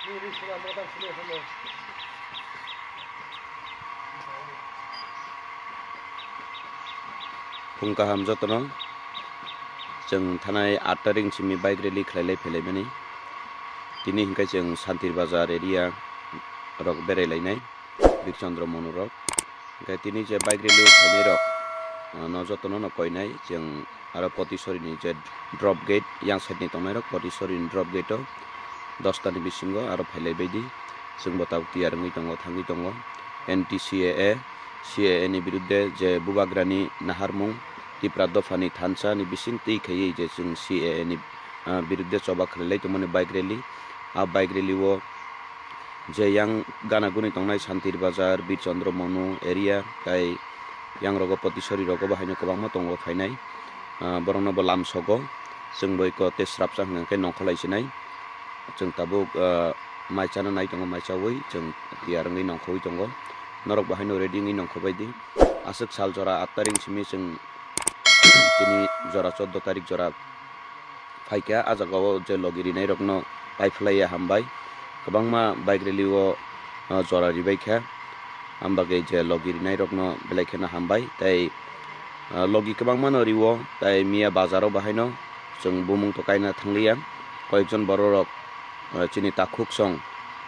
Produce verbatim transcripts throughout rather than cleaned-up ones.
Phung kaham jotono, chwng thanai aat tarik simi bike rally khlailai phailaimani. Tini hinkhe chwng Santir Bazar area rok berai lainai, Birchandra Monu rok. Hinkhe tini je bike rally o phainai rok, ah, no jotono no koinai chwng. Aro Potisori ni je drop gate, yang side ni tongnai rok Potisori ni drop gate o dosta ni bisingo aro phailai baidi. Chwng bo tabuk tiyar wngwi tongo, thangwi tongo. Anti C A A, C A A ni birudde je bubagrani naharmung, Tipra dophani thansa ni bising twi khaiwi je chwng C A A ni, ah, birudde choba khlailai tongmani bike rally. A bike rally o je yang gana guni tongnai Santir Bazar, Birchandra Monu area, tai yang rogo Potisori rogo bo haino kwbangma tongo phainai. Ah, borokno bo lamsogo, chwng bo eko tei srapsa hwnkhe nongkhorlai sinai. Chwng tabuk, ah, mai chana nai tongo, mai chaui chwng tiyar wngwi nongkhorwi tongo. Norok bo haino ready wngwi nongkhorbai di. Aswk sal jora aat tarik simi chwng tini jora chordo tarik jora phaikha, ah jagao je logi rinairokno paiphlaiya hambai. Kwbangma bike rally o, ah, jora ribaikha, ambagwi je logi rinairokno belai kheno hambai. Tai, ah, logi kwbangmano rio, tai miya bazaro bahaino chwng bumung to kaina thangliya. Koyekjon bororok, ah, chini takhuk song,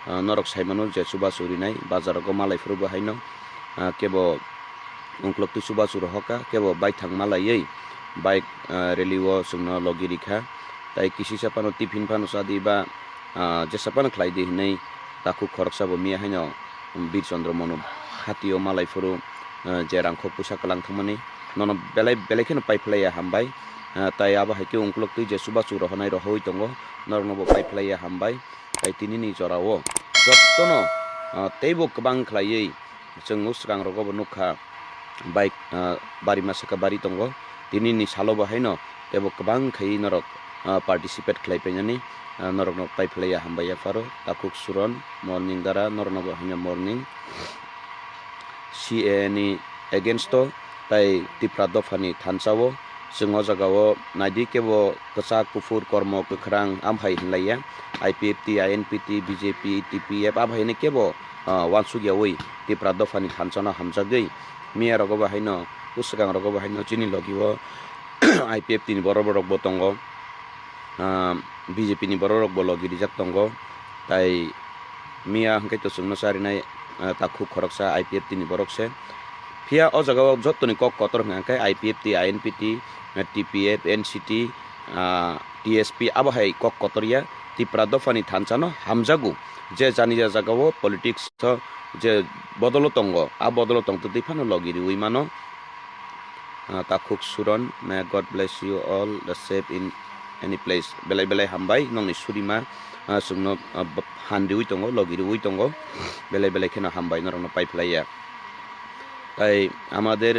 ah, norok saimano je chubachu rinai, bazarogo malai phuru bahaino, ah, kebo ungkulok twi chubachu rohorkha, kebo baithang malaiwi bike, ah, rally o chwngno logi rikha. Tai kisisa phano tiffin phano chadi ba, ah, jesa phano khlai di hinwi takhuk khoroksa bo miya haino Birchandra Monu hatio malai phuru, ah, je rangkhok puisa kwlang thangmani nono belai belai kheno paiphlaiya hambai. Ah, tai abo hai khe ungkulok twi je chubachu rohornai rohorwi tongo, norokno bo paiphlaiya hambai. Tai tinini jorao jotono, ah, teibo kwbang khlaiwi chwng o swkang rogo bo nukha, bike, ah, bari masa khe bari tongo. Tinini salo bo haino teibo kwbang khai norok, ah, participate khlai painani, ah, norokno paiphlaiya hambai yapharo. Takhuk Suron, morning dara, norokno bo haino morning. C A A ni against o tai Tipra dophani thansa o. Chwng o jaga o naidi kebo kwchak, kuphur, kormo, kwkhrang, amhai hinlaiya. I P F T, I N P T, B J P, T P F, abo haino kebo, ah, uansukyaui Tipra dophani thansa no hamjagwi miya rogo bo haino, bwswkang rogo bo haino chini logi o I P F T ni borok borok bo tongo, ah, B J P ni borok rok bo logi rijak tongo. Tai miya hwnkhe to chwngno charinai, ah, takhuk khoroksa I P F T ni borok se. Phiya o jaga o jottoni kok kotor hwnkha khe I P F T, I N P T, ah, T P F, N C T, ah, T S P abo hai kok kotor ya. Tipra dophani thansa no hamjago, je jani ja jaga o politics o je bodolo tongo, a bodolo tongtwtwi phano logi riui mano. Ah, takhuk Suron, may God bless you all the safe in any place. Belai belai hambai nongni surima, ah, chwngno, ah, b-, han riui tongo, logi riui tongo. Belai belai kheno hambai norokno paiphlaiya. তাই আমাদের,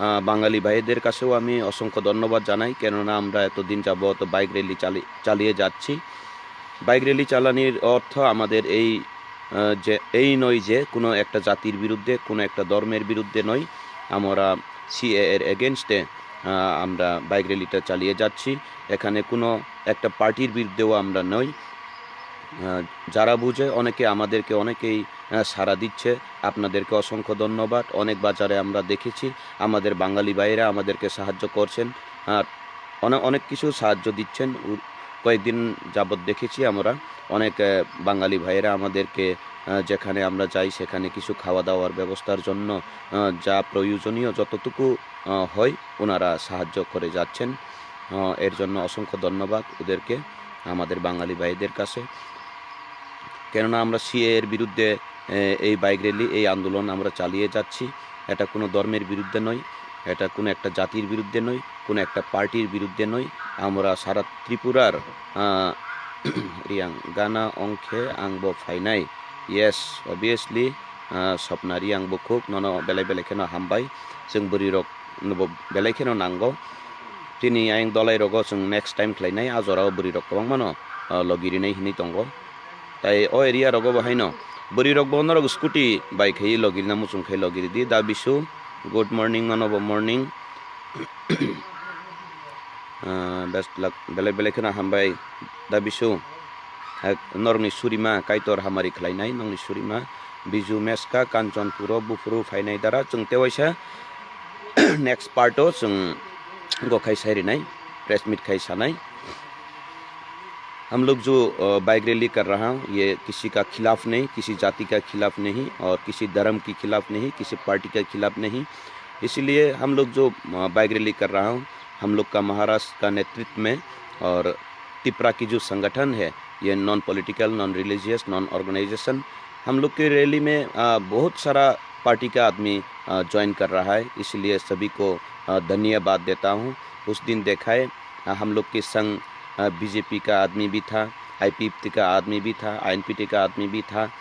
আহ, বাঙালি ভাইদের কাছেও আমি অসংখ্য ধন্যবাদ জানাই, কেননা আমরা এতদিন যাবত বাইক র্যালি চালি-, চালিয়ে যাচ্ছি। বাইক র্যালি চালানির অর্থ আমাদের এই, আহ, যে, এই নয় যে কোনো একটা জাতির বিরুদ্ধে, কোনো একটা ধর্মের বিরুদ্ধে নয়, আমরা সিএএ এর এগেইনস্টে, আহ, আমরা বাইক র্যালিটা চালিয়ে যাচ্ছি। এখানে কোনো একটা পার্টির বিরুদ্ধেও আমরা নই। আহ, যারা বুঝে, অনেকে আমাদেরকে, অনেকেই, আহ, সাড়া দিচ্ছে। আপনাদেরকে অসংখ্য ধন্যবাদ। অনেক বাজারে আমরা দেখেছি, আমাদের বাঙালি ভাইয়েরা আমাদেরকে সাহায্য করছেন। আর অনে-, অনেক কিছু সাহায্য দিচ্ছেন। উ-, কয়েকদিন যাবত দেখেছি আমরা, অনেক, আহ, বাঙালি ভাইয়েরা আমাদেরকে, আহ, যেখানে আমরা যাই, সেখানে কিছু খাওয়া দাওয়ার ব্যবস্থার জন্য, আহ, যা প্রয়োজনীয় যতটুকু, আহ, হয়, ওনারা সাহায্য করে যাচ্ছেন। আহ, এর জন্য অসংখ্য ধন্যবাদ ওদেরকে, আমাদের বাঙালি ভাইদের কাছে। কেননা আমরা সিএএ এর বিরুদ্ধে, এ, এই বাইক র্যালি, এই আন্দোলন আমরা চালিয়ে যাচ্ছি। এটা কোনো ধর্মের বিরুদ্ধে নয়, এটা কোনো একটা জাতির বিরুদ্ধে নয়, কোনো একটা পার্টির বিরুদ্ধে নয়। আমরা সারা ত্রিপুরার, আহ, Riang gana ongkhe ang bo phainai. Yes, obviously, ah, Swapna Riang bukhuk nono belai belai kheno hambai. Chwng bwrwi rok no bo belai kheno nango. Tini ayang dolai rogo chwng next time khlainai, a jorao bwrwi rok kwbangma no, ah, logi rinai hinwi tongo. Tai o area rogo bo haino bwrwi rok bo norok scooty bai khai logi rina muchung khai logi ridi. Da Bisu, good morning mano bo morning. Ah, best luck, belai belai kheno hambai da Bisu. Norokni surima Kaitor hamari khlainai, nokni surima Biju Meska Kanchanpuro buphuru phainai dara chwng tewaisa next part o chwng go khai sairinai, press meet khai sanai. हम लोग जो, अ, bike rally कर रहा हूँ, ये किसी का खिलाफ नहीं, किसी जाति का खिलाफ नहीं और किसी धर्म के खिलाफ नहीं, किसी पार्टी के खिलाफ नहीं। इसीलिए हम लोग जो, अ, बाइक रैली कर रहा हूँ, हम लोग का महाराष्ट्र का नेतृत्व में और तिपरा की जो संगठन है, ये non political, non religious, non organisation, हम लोग की रैली में, अ, बहुत सारा पार्टी का आदमी, अ, ज्वाइन कर रहा है, इसीलिए सभी को, अ, धन्यवाद देता हूँ। उस दिन देखा है, अ, हम लोग के संग, अ, बीजेपी का आदमी भी था, आईपीएफटी का आदमी भी था, आईएनपीटी का आदमी भी था।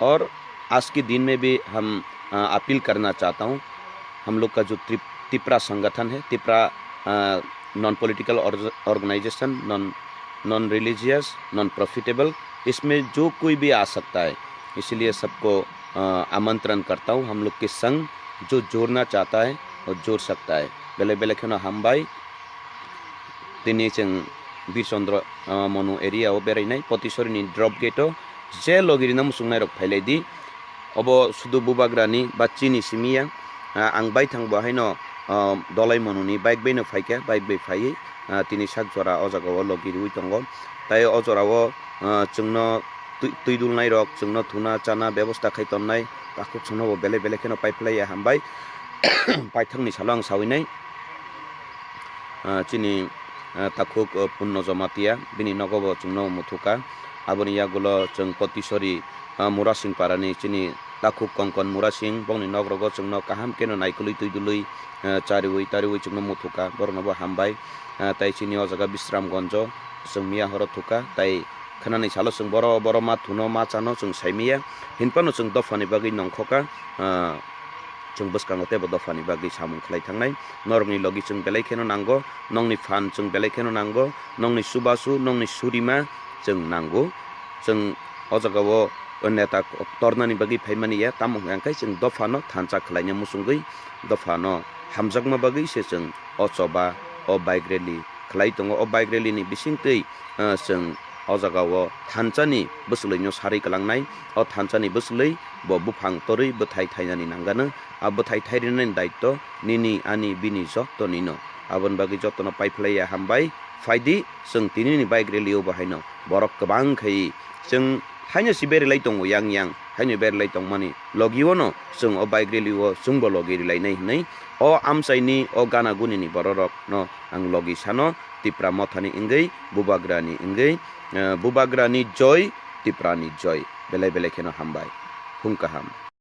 और आज के दिन में भी हम, अ, अपील करना चाहता हूँ, हम लोग का जो त्रिप-, तिपरा संगठन है, तिपरा, अ, नॉन पॉलिटिकल ऑर्ग-, organisation, non, non religious, non profitable, इसमें जो कोई भी आ सकता है, इसीलिए सबको, अ, आमंत्रण करता हूँ। हम लोग के संग जो जोड़ना चाहता है, वो जोड़ सकता है। Belai belai kheno hambai. Tini chwng Birchandra, ah, Monu area o berainai, Potisori ni drop gate o je logi rina muchungnai rok phailai di. Obo sudu bubagrani ba chini simi ya. Ah, ang baithang bo haino, ah, Dolai Monu ni bike bai no phaikha, bike bai phaiwi, ah, tini sak jora o jaga o logi riwi tongo. Tai o jora o, ah, chwngno twi, twi dulnai rok, chwngno thuna chana bebosta khai tonnai, takhuk chwngno bo belai belai kheno paiphlai ya hambai. Paithak ni salo ang sawinai. Ah, chini, ah, takhuk, ah, Punno Jamatia, bini nogo bo chwngno muthuka. Aboni yagulo chwng Potisori, ah, Murasing parani chini takhuk Kongkon Murasing, bongni nok rogo chwngno kaham keno naikolwi twi dulwi, ah, chariwi tariwi chwngno muthuka, borokno bo hambai. Ah, tai chini o jaga Bisramgonjo chwng miya horo thuka, tai khanani salo chwng boro boro ma thuno ma chano chwng saimiya, hinphano chwng dophani bagwi nongkhoka, ah, chwng bwskango teibo dophani bagwi samung khlai thangnai. Norokni logi chwng belai kheno nango, nokni phan chwng belai kheno nango, nokni chubachu, nokni surima chwng nango. Chwng o jaga o neta tornani bagwi phaimani ya, tamo hwnkha khe chwng dophano thansa khlaina muchungwi, dophano hamjakma bagwi se chwng o choba, o bike rally khlai tongo. O bike rally ni bisingtwi, ah, chwng o jaga o thansa ni bwswlwi no sarwi kwlangnai. O thansa ni bwswlwi bo buphang torwi bwthai thainani nangano. A bwthai thairinani daitto nini, ani, bini, jotto nino. Aboni bagwi jottono paiphlai ya hambai. Phaidi, chwng tini ni bike rally o bo haino borok kwbang khai chwng haino si berilai tongo yang yang, haino berilai tongmani logi o no chwng o bike rally o chwngbo logi rilainai hwnwi o amchaini o gana guni ni borok rok no ang logi sano Tipra Mothani wngwi, Bubagrani wngwi, eh, Bubagrani joy, Tiprani joy. Belai belai kheno hambai. Phung kaham.